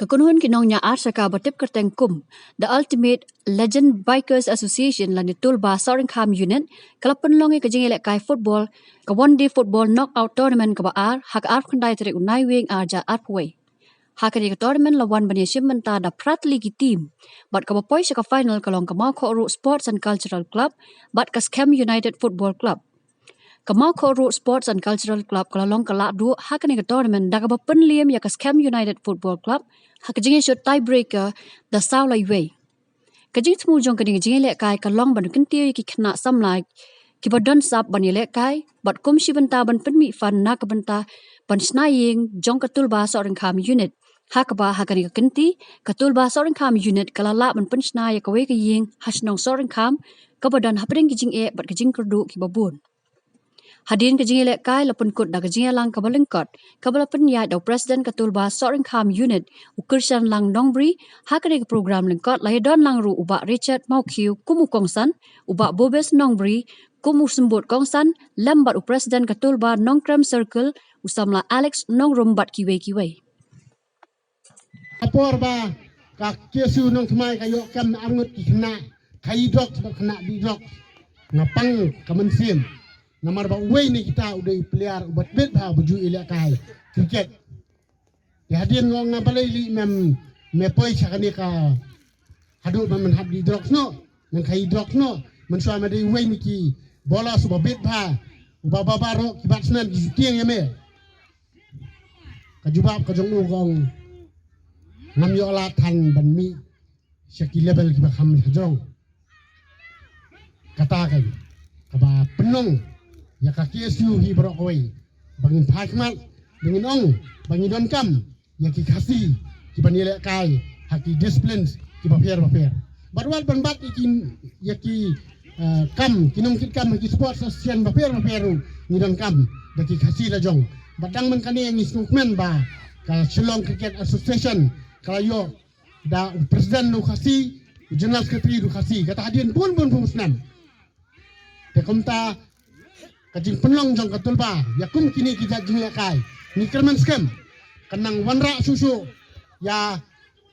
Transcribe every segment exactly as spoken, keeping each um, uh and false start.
Ka kynhun ki nongñiah ar shaka ba tip kyrteng kum The Ultimate Legend Bikers Association lane Tulba Sohryngkham Unit ka la pynlong ïa ka jingïalehkai football, ka one day football knockout tournament kaba ar ha ka arphew khyndai tarik u Naiwieng arhajar arphew wei. Ha kane ka tournament la wan ban ïashim bynta da phra tylli ki team, bad kaba poi sha ka final ka long ka Mawkhohruh Sports and Cultural Club bad ka Skhem United Football Club. Ka Mawkhohruh Sports and Cultural Club ka la long ka lahduh ha kane ka tournament da kaba pynliem ïa ka Skhem United Football Club ha ka jingïashut tiebreaker da saw lai wei. Ka jingthmu jong kane ka jingïalehkai ka long ban kyntiew ïa ki khynnah samla kiba don sap ban ïalehkai, bad kum shi bynta ban pynmih fund na ka bynta ban shna ïing jong ka Tulba Sohryngkham Unit. Ha kaba ha kane ka kynti, ka Tulba Sohryngkham Unit ka la lah ban pynshna ïa kawei ka ïing ha shnong Sohryngkham, kaba don hapdeng ki jingeh bad ka jingkyrduh kiba bun. Hadien ka jingïalehkai la pynkut da ka jingïalang kaba lyngkot, kaba la pynïaid da u President ka Tulba Sohryngkham Unit, u Kyrshanlang Nongbri. Ha kane ka program lyngkot la ïadon lang ruh u Bah Richard Mawkhiew kum u kongsan, u Bah Bobes Nongbri kum u symbud kongsan, lem bad u President ka Tulba Nongkrem Circle, u samla Alex Nongrum bad kiwei kiwei. Ka por ba ka K S U Nongthymmai ka ïoh kem arngut ki khynnah, ka ïadok bad khynnah dih drok. Nga pang ka mynsiem. Namar ba uwei na kita u dei u player uba tbit bha uba ju ïalehkai cricket. Te hadien nga ong nga balei lei mem, me poi sha kane ka haduh ba men hap dih drok snoh, men ka ïadok snoh, mynshuwa me dei uwei na ki bowlers uba bit bha, uba baroh ki batsman ki ju tieng ïa me. Ka jubab ka jong u ka ong, ngam ïoh lad than ban mih sha ki level kiba kham shajrong. Kata ka kaba pynlong ïa ka K S U hi baroh kawei, ba ngin phai khmat, ba ngin ong ba ngi donkam ïa ki Khasi kiban ïalehkai ha ki disciplines kiba pher ba pher. Bad wat ban bat ïa ki, ïa ki, eh, kam, ki nongkitkam ha ki sports association ba pher ba pher ruh ngi donkam da ki Khasi la jong. Bad dang man kane ngi sngewkmen ba ka Shillong Cricket Association ka la ïoh da u president u Khasi, u general secretary u Khasi, kata hadien bun bun bun snem. Te kumta ka jingpynlong jong ka Tulba ïa kum kine ki jait jingïalehkai, ngi kyrmen skhem kan nang wanrah shuh shuh ïa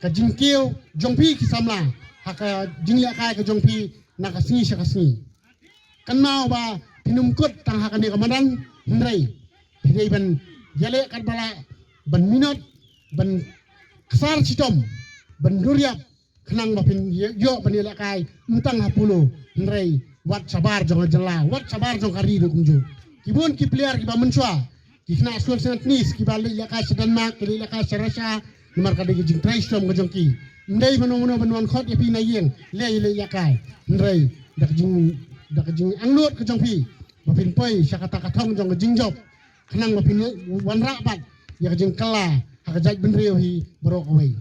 ka jingkiew jong phi ki samla ha ka jingïalehkai ka jong phi na ka sngi sha ka sngi. Kynmaw ba phin ym kut tang ha kane ka madan, hynrei phi dei ban ïaleh katba lah, ban minot, ban ksar shitom, ban duriap, khnang ba phin ïoh ban ïalehkai ym tang ha Polo, hynrei wat shabar jong ka jylla, wat shabar jong ka ri ruh kumjuh. Ki bun ki player kiba mynshuwa, ki khynnah skul sngewthuh kiba leit ïalehkai sha Denmark, ki leit ïalehkai sha Russia, namar ka dei ka jingtrei shitom ka jong ki. Ym dei mano mano ban wan khot ïa phi na ïing, leit leit ïalehkai. Hynrei da ka jing, da ka jingangnud ka jong phi ba phin poi sha kata ka thong jong ka jingjop, khnang ba phin wanrah pat ïa ka jingkylla ha ka jaitbynriew hi baroh kawei.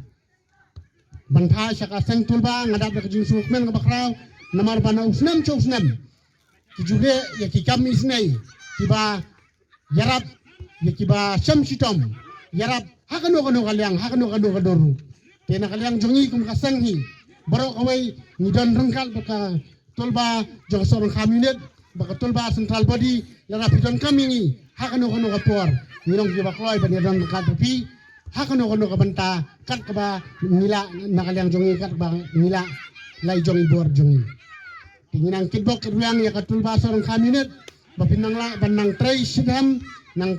Ban phai sha ka seng Tulba, nga dap da ka jingsngewkmen kaba khraw, namar ba na u snem sha u snem ki ju leh ïa ki kam isynei kiba ïarap ïa kiba shem shitom, ïarap ha kano kano ka liang, ha kano kano ka dur ruh. Te na ka liang jong ngi kum ka seng hi baroh kawei ngi don ryngkat bad ka Tulba jong ka Sohryngkham Unit, bad ka Tulba Central Body, lada phi donkam ïa ngi ha kano kano ka por, ngi long kiba kloi ban ïadon ryngkat bad phi ha kano kano ka bynta, kat kaba ngi lah na ka liang jong ngi, kat kaba ngi lah, la i jong i bor jong ngi. Te ngi nang kitbok kitrwiang ïa ka Tulba Sohryngkham Unit ba phin nang lah ban nang trei shitom, nang,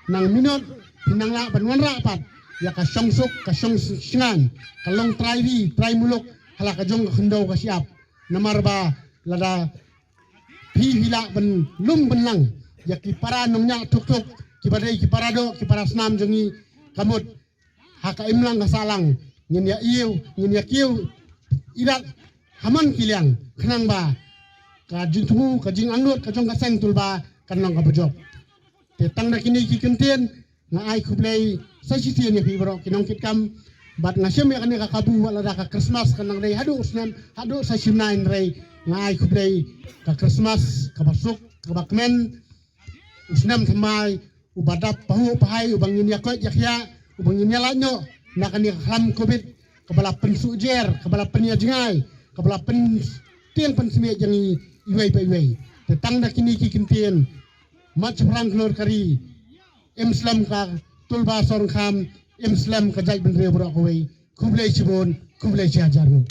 nang minot, phin nang lah ban wanrah pat ïa ka shongsuk, ka shongsngain, ka long trai ri trai muluk ha la ka jong ka khyndew ka shyiap. Namar ba lada phi, phi lah ban lum ban lang ïa ki para nongñiah thuk thuk, kiba dei ki para doh, ki para snam jong ngi, ka mut ha ka imlang ka sahlang ngin ïa ïew, ngin ïa kiew irat ha man ki liang, khnang ba ka jingthmu, ka jingangnud ka jong ka seng Tulba kan long kaba jop. Te tang da kine ki kyntien, nga ai khublei sa shisien ïa phi baroh ki nongkitkam, bad nga shem ïa kane ka kabu, wat lada ka Christmas kan nang dei haduh u snem, haduh sa shim nai, hynrei nga ai khublei ka Christmas kaba suk, kaba kmen, u snem thymmai uba dap pahuh pahai, uba ngin ïa koit ïa khiah, uba ngin ïa lait noh na kane ka khlam Covid kaba la pynsuh jer, kaba la pynïajngai, kaba la pyntieng pynsmiej ïa ngi iwei pa iwei. Te tang da kine ki kyntien, mat shaphrang khlur ka ri, im slem ka Tulba Sohryngkham, Im slem ka jaitbynriew baroh kawei. Khublei shibun, khublei shihajar nguh.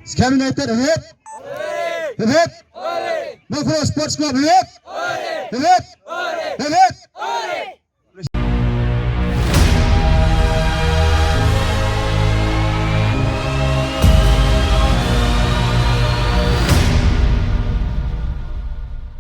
Skem United, hip hip. Hip hip. Mawkyrwat Sports Club, hip hip. Hip hip. Hip hip.